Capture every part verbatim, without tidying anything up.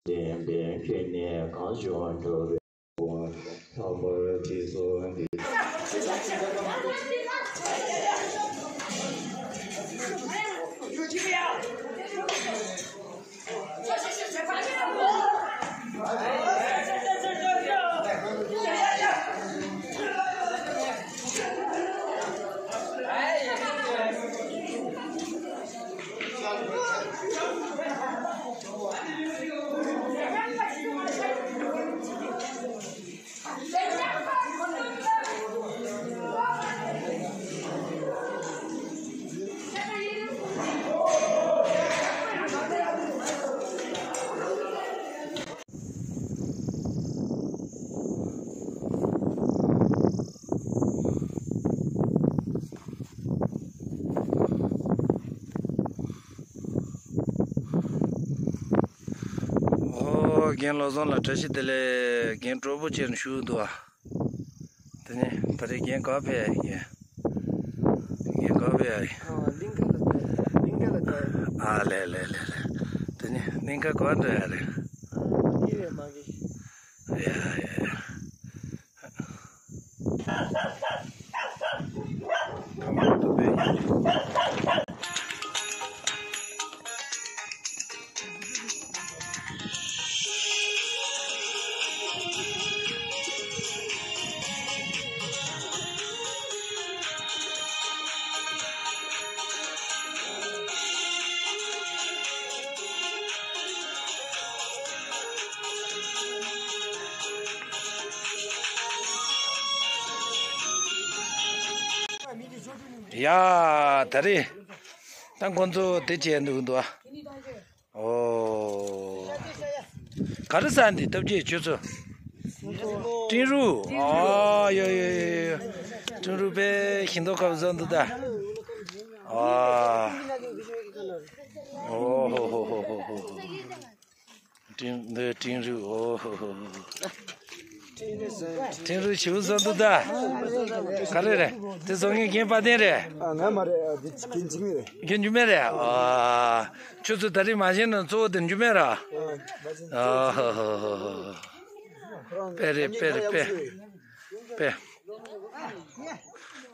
ལྡན་པའི་ཁྱོད་ནི་གང་བྱུང་འགྲོ་བའི་ལྷག་པར་དེ་ཚོ་འདི། ཨོ། རྒན་བློ་བཟང་ལགས་བཀྲ་ཤིས་བདེ་ལེགས། རྒན་གྲོགས་པོ་ཅན་ཞུ་འདུག་ཨ། དེ་ནས་ད་རེས་རྒན་ག་པར་ཕེབས་ཡ་ཡིན། རྒན་ག་པར་ཕེབས་ཡ་ཡིན། ཨ། གླིང་ག་ལ་ད། གླིང་ག་ལ་ད། ཨ་ལེ་ལེ་ལེ་ལེ། དེ་ནས་གླིང་ག་ག་པར་འགྲོ་ཡ་རེད། ཨ། ཡ་ཡ་ཡ། ཡ། ད་རེས་ད་ཁོང་ཚོ་དེ་བྱས་འདུག་འདུག་ཨ། ཨོ། ག་རེ་ཟ་འདི་སྟབས་ཀྱིས་ཁྱོད་ཚོ། ཀྲིན་རུ། ཨ། ཡོ་ཡོ་ཡོ་ཡོ། ཀྲིན་རུ་དཔེ་ཞིམ་མདོག་ཁ་པོ་བཟོ་འདུག་ད། ཨ། ཨོ་ཧོ་ཧོ་ཧོ་ཧོ་ཧོ། ཀྲིན། འདི་ཀྲིན་རུ། ཨོ་ཧོ་ཧོ་ཧོ། ཀྲིན་རུ་ཞིམ་པོ་བཟོ་འདུག་ད། ག་རེ་རེད། དེ་བཟོ་མཁན་རྒན་དཔལ་ལྡན་རེད། ཨ། ང་མ་རེད། ཨ། འདི་རྒན་འཇིགས་མེད་རེད། རྒན་འཇིགས་མེད་རེད། ཨ། ཁྱོད་ཚོ་ད་རེས་མ་བཞེངས་ན་གཙོ་བོ་དེ་འཇིགས་མེད་རེད། ཨ། མ་བཞེངས་ན། ཨ་ཧ་ཧ་ཧ་ཧ། དཔེ་རེད། དཔེ་རེད། དཔེ། དཔེ།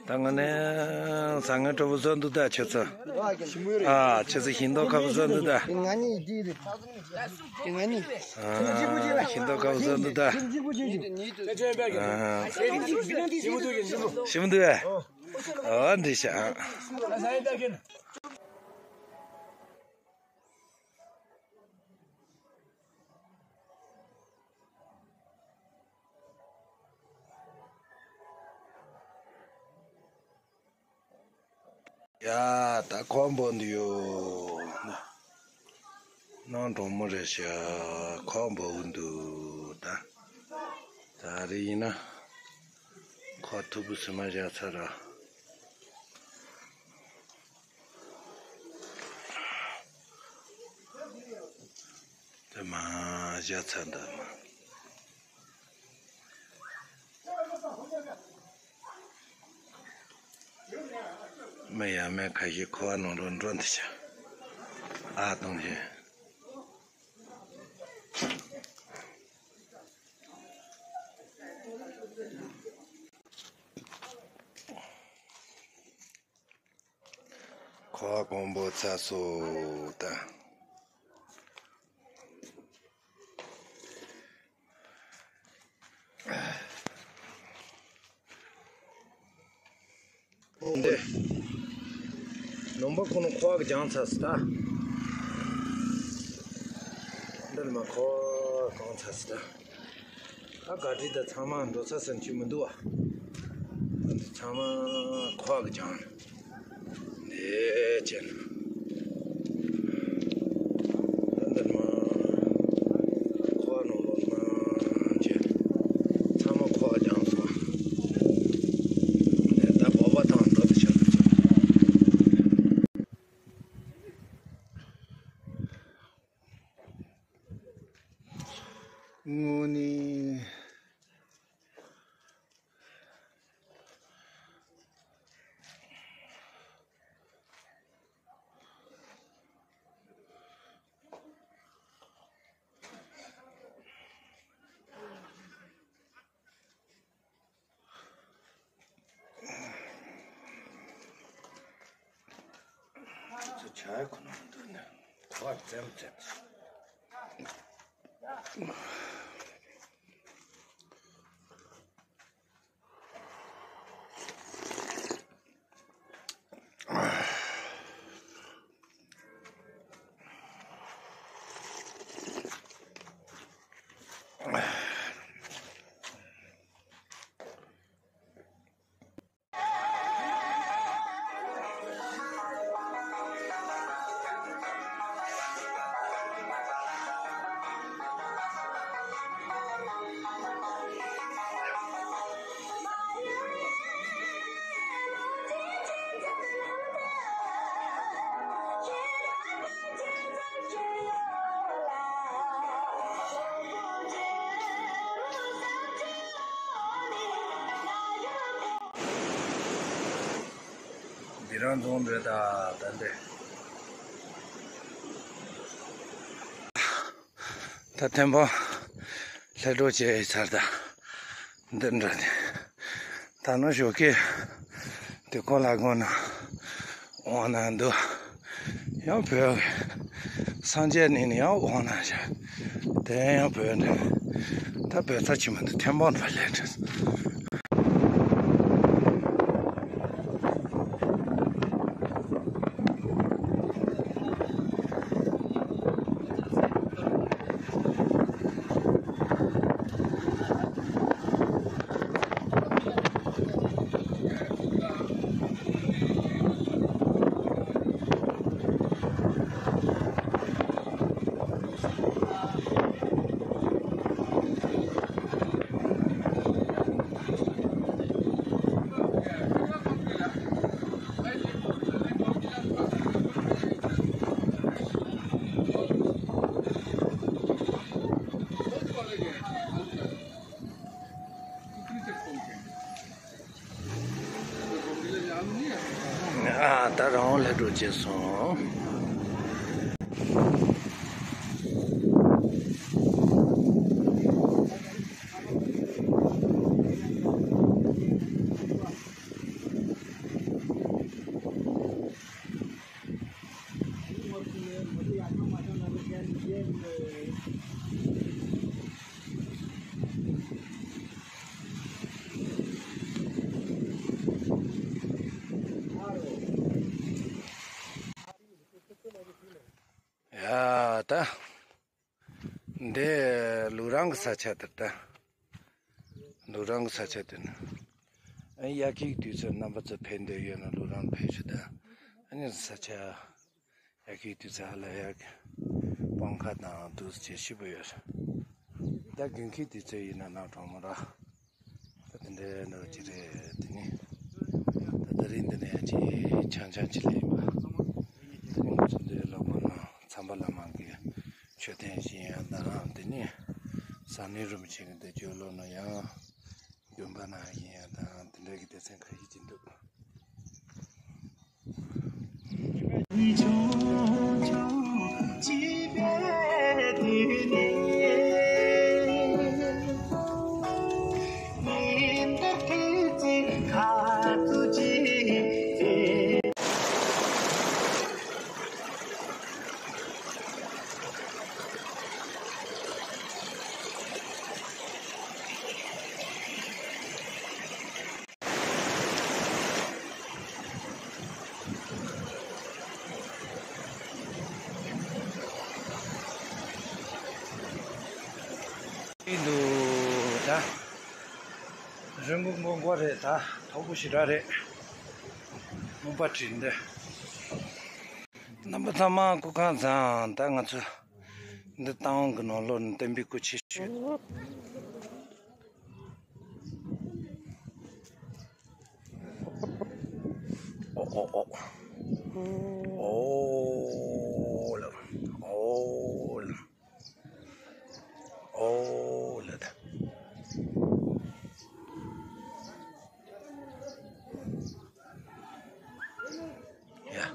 ད་ང་ནས་བཟང་ངན་གྲོགས་པོ་བཟོ་འདུག་ད་ཁྱོད་ཚོ། ཨ། ཁྱོད་ཚོ་ཞིམ་མདོག་ཁ་པོ་བཟོ་འདུག་ད། ང་གཉིས་འདི་རེད། ང་གཉིས། ཨ། ཞིམ་མདོག་ཁ་པོ་བཟོ་འདུག་ད། ཨ། ཞིམ་པོ་འདུག་ཨ། ཨ། འདི་ཤ། ཡ། ད་ཁོག་འབོ་འདི་ཡོད། ནང་གྲང་མོ་རེད་ཤག་ཁོག་འབོ་འདུག་ད། ད་རེས་ཡིན་ན་ཁོག་མཐུག་པོ་ཟིན་མ་བཞག་ཚར་ར། དེ་མ་བཞག་ཚར་འདུག་མ། མི་ཡ་མེད་ཁ་ཤས་ཁོ་བ་ནང་ལོགས་འགྲོ་འདི་ཤ། ཨ་གཏོང་ཤེས། ཁོ་བ་གོང་པོ་ཚ་སོ་ད། འདི། ནོམ་པ་ཁོ་ནོ་ཁོ་བ་གི་ལྗང་ཚ་སི་ད། འདི་ལ་མ་ཁོ་བ་གང་ཚ་སི་ད། ཨ། ག་དྲི་ད་ཚང་མ་འགྲོ་ཚ་སེམས་ཅི་མི་འདུག་བ། ཚང་མ་ཁོག་གི་ཀྱང་ནས་བྱས་ན། འདི་མ་ཁོག་ནང་ལོགས་མ་བྱས། ཚང་མ་ཁོག་ཀྱང་སོང་། ད་བོད་པ་དང་འགྲོ་དུ་ཆགས་དུ་ཆགས། དངོས་གནས། ཨ་ཁོ་ན་འདུག་ནས་ག་བར་བཙན་བཙན། འདི་རང་རྫོང་འདྲ་ད་ད་འདྲ། ད་ཐེམ་པོ་ལྷ་གྲོགས་བྱས་ཚར་ད། འདི་འདྲ་ནི། ད་ནུ་ཞོགས་ཀས་དུས་འཁོར་ལ་དགོན་ན་འོང་ན་འདུག་ཡང་བོད་སངས་རྒྱས་ནས་ནི་ཡང་འོང་ན་ཞག་དེ་ཡང་བོད་འདྲ། ད་བོད་ཚ་ཆི་མ་འདུག་ཐེམ་པོ་འདྲ་ལས་འདྲ། ཨ་ད་རང་ལ་འགྲོ་བྱས་སོང་། ཡ་ད། འདི་ལུག་རང་གི་ས་ཆ་དེ་ད། ལུག་རང་གི་ས་ཆ་དེ་ནི། ཨ་ཡ་ཁིག་དུས་ཚོད་རྣམ་པ་ཚོ་ཕེབས་འདོད་ཡོད་ན་ལུག་རང་ཕེབས་ཤི་ད། ཨ་ནི་ས་ཆ་ཡ་ཁིག་དུས་ཚོད་ཧ་ལ་ཡ་སྤང་ཁ་དང་དུས་ཚོད་ཞིབ་པོ་ཡོད། ད་དགུན་ཁའི་དུས་ཚོད་ཡིན་ན་ནང་གྲོང་མོ་ར། ད་དེ་འདྲའི་འདྲ་ཅིག་རེད་དེ་ནི། ད་ད་རིང་འདི་ནས་ཅིག་ཆང་ཆང་ཅིག་ལས་ཡིན་པ། དེ་ནི་ང་ཚོ་འདིར་ལོག་པ་ན་ཚངས་པ་ལྷ་མོ་གི་མཆོད་རྟེན་བཞེངས་ཡ་དང་དེ་ནི་བཟང་གནས་རིན་པོ་ཆེ་གི་འདི་བརྒྱུད་ལོག་ན་ཡང་དགོན་པ་ནང་བཞེངས་ཡ་དང་དེ་འདྲ་གི་སྡེ་ཚན་ཁ་ཤས་ཅིག་འདུག་འདུག་ད། རི་མོ་མོ་མགོ་རེད་ད། མཐོ་པོ་ཞེ་དྲག་རེད། མུན་པ་བྲིས་འདི། རྣམ་པ་ཚང་མ་སྐུ་ཁམས་བཟང་། ད་ང་ཚོ་འདི་སྟག་འོང་གི་ནང་ལོགས་ནས་བསྟན་པའི་སྐུ་ཆེ་ཤོས། ཨོ་ཨོ་ཨོ། ཨོ་ལ། ཨོ་ལ། ཨོ་ལ་ད། ཡ།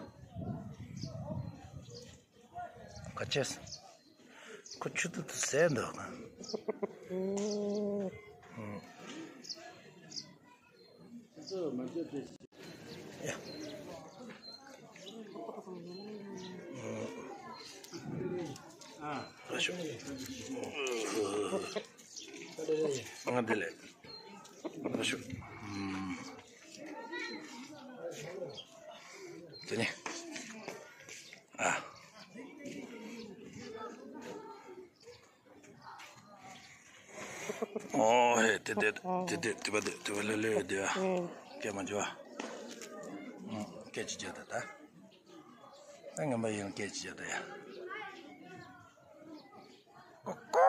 ཁ་ཆེས། ཁོ་ཆུ་ཏོག་ཏོ་ཟས་འདུག་ག་ཨུམ། ཡ། ཨ་ཤོ། ང་དེ་ལས། ཨ་ཤོ། ཨུམ། དེ་ནི། ཨ། ཨོ་ཧེ་དེ་དེ་དེ་དེ་དེ་བ་དེ་དེ་བ་ལེ་ལེ་དེ་བ། སྐད་མ་འཇོ་བ། སྐད་ཅིག་བརྒྱབ་ད་ད། ད་ངན་པ་ཡིན་སྐད་ཅིག་བརྒྱབ་ད་ཡ། ཀོ་ཀོ།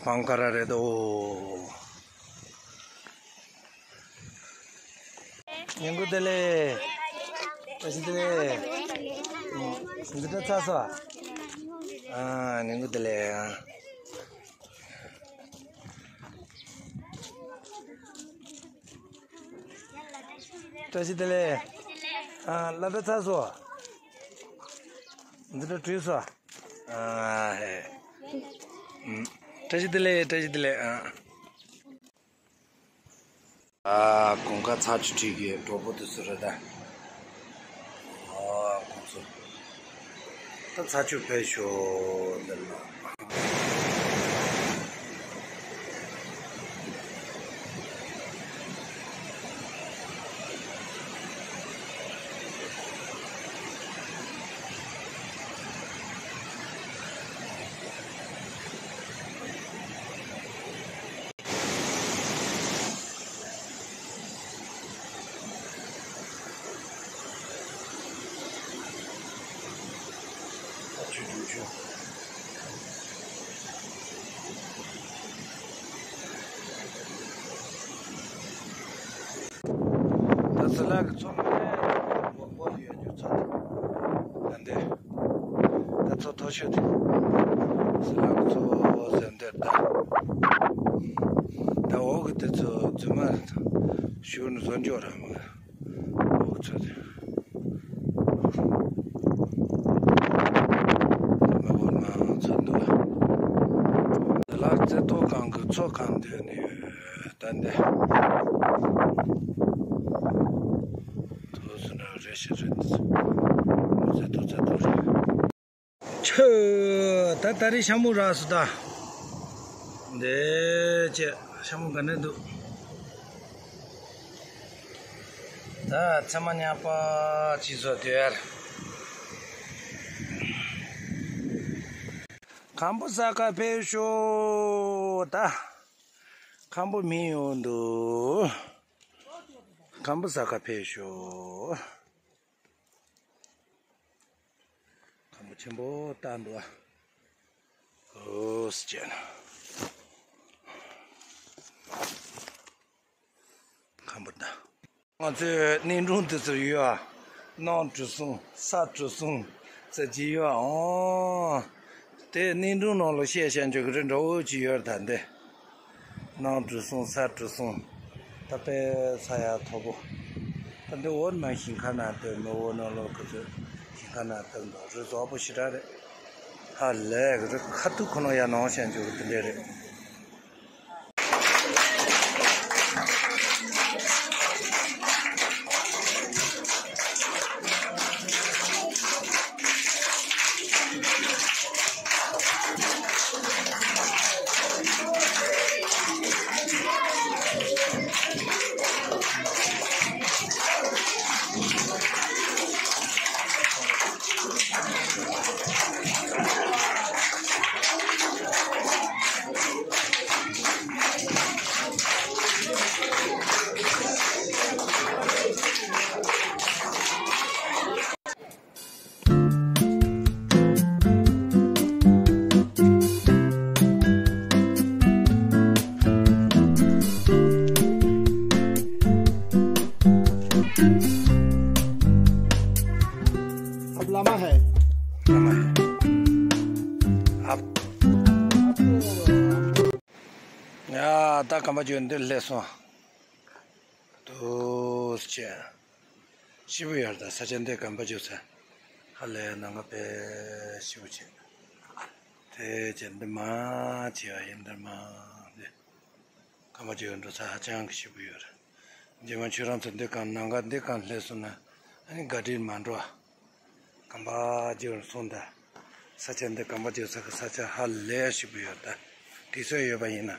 ཕང་ཁ་ར་རེད་དོ། ཉིན་གུང་བདེ་ལེགས། བཀྲ་ཤིས་བདེ་ལེགས། འདི་འདྲ་ཚ་སོ། ཨ། ཉིན་གུང་བདེ་ལེགས། བཀྲ་ཤིས་བདེ་ལེགས། ཨ། སློབ་གྲྭ་ཚར་སོང་། འདི་འདྲ་བྲིས་སོང་། ཨ་ཧེ། ཨུམ། བཀྲ་ཤིས་བདེ་ལེགས། བཀྲ་ཤིས་བདེ་ལེགས། ཨ། ཨ། གོང་ཁ་ཚར་ཅིག་བྲིས་ཀྱི་གྲོགས་པོ་དེ་ཚོ་རེད་ད། ཨ། ཁོང་ཚོ། ད་ཚ་ཆུ་ཕེབས་ཤོག་འདི་ལ། ད་ཟི་ལ་གི་ཚོ་མ་ནས་མོག་པོ་ཡོད་རྒྱུ་ཚོ་ད་འདི། ད་ཚོ་མཐོ་ཤོས་དེ། ཟི་ལ་གི་ཚོ་ཟེར་འདིར་ད། ད་འོག་གི་དེ་ཚོ་རྫུན་མ་ཞུ་ནི་བཟོ་འཇོག་ར་མ། འོག་ཚོ་དེ། མ་འོག་མ་ཚོ་འདུག་ཟི་ལ་རྩེ་ཐོ་གང་གི་ཚོ་གང་འདོད་ནི་ཡོད་ད་འདི། ཐོ་སུ་ན་རེ་ཤི་རེད། རྩེ་ཐོ་རྩེ་ཐོ་རེད། ཆུ། ད་ད་རེས་ཤ་མོ་རག་སོང་ད། འདི་ཅེ་ཤ་མོ་ག་ནས་འདུག་ད་ཚེ་མ་ཉག་པ་ཅི་བཟོ་དེར། ཁམ་བུ་ཟ་ག་ཕེབས་ཤོག་ད། ཁམ་བུ་མི་ཡོང་འདུག་ཁམ་བུ་ཟ་ག་ཕེབས་ཤོག་ཁམ་བུ་ཆེན་པོ་བཏགས་འདུག་ཨ། ཨོ་སི་ཅན། ཁམ་བུ་ད། ང་ཚོའི་གནས་འབྲུ་འདི་ཚོ་ཡོད་ཨ། གནམ་གྲུ་གསུམ་ས་གྲུ་གསུམ་ཟེར་གྱི་ཡོད་ཨ། ཨོ། དེ་གནས་འབྲུ་ནང་ལ་བཤད་བཤད་འཇོག་གི་རེད་འདྲ་བོ་ཅིག་ཡོད་རེད་ད་འདི། གནམ་གྲུ་གསུམ་ས་གྲུ་གསུམ། ད་དཔེ་ས་ཡ་མཐོ་པོ། ད་འདི་འོག་མ་ཞིང་ཁ་ན་སྟོན་མི་འོག་ནང་ལོགས་ཁོ་ཚོས་ཞིང་ཁ་ན་སྟོན་དང་རི་བཟོ་པོ་ཞེ་དྲག་རེད། ཧ་ལས་རི་ཁ་ཐུག་ཁོ་ན་ཡ་ནང་བཤད་འཇོག་གི་དེ་འདྲས་རེད། अब लामा है। लामा है। अब ཡ། ད་གམ་པ་ཇོ་འདི་སླེབས་སོང་། དུས་ཆེན་ཞེ་པོ་ཡོད་རེད། ད་ས་ཆ་འདི་གམ་པ་ཇོ་ས་ཧ་ལས་ནང་ག་དཔེ་ཞེ་པོ་ཆེ། དེ་ཆེ་འདི་མ་ཆེ་བ་ཡིན་འདི་མ་འདི། ཁམས་པ་བརྗེ་བར་འགྲོ་ས་ཧ་ཅང་གི་ཞེ་པོ་ཡོད་རེད། རྗེས་མ་ཁྱོད་རང་ཚོ་འདི་གང་ནང་ག་འདི་གང་སླེབས་སོང་ན་ཨ་ནི་ག་འདྲིར་མ་འགྲོ། ཁམས་པ་བརྗེ་བར་སོང་ད། ས་ཆ་འདི་ཁམས་པ་བརྗེ་ས་གི་ས་ཆ་ཧ་ལས་ཞེ་པོ་ཡོད་ད། དུས་ཚོད་ཡོད་པ་ཡིན་ན།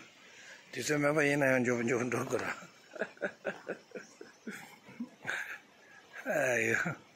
དུས་ཚོད་མེད་པ་ཡིན་ན་ཡང་མགྱོགས་པོ་མགྱོགས་པོ་འགྲོ་དགོས་ར། ཨ་ཡོ།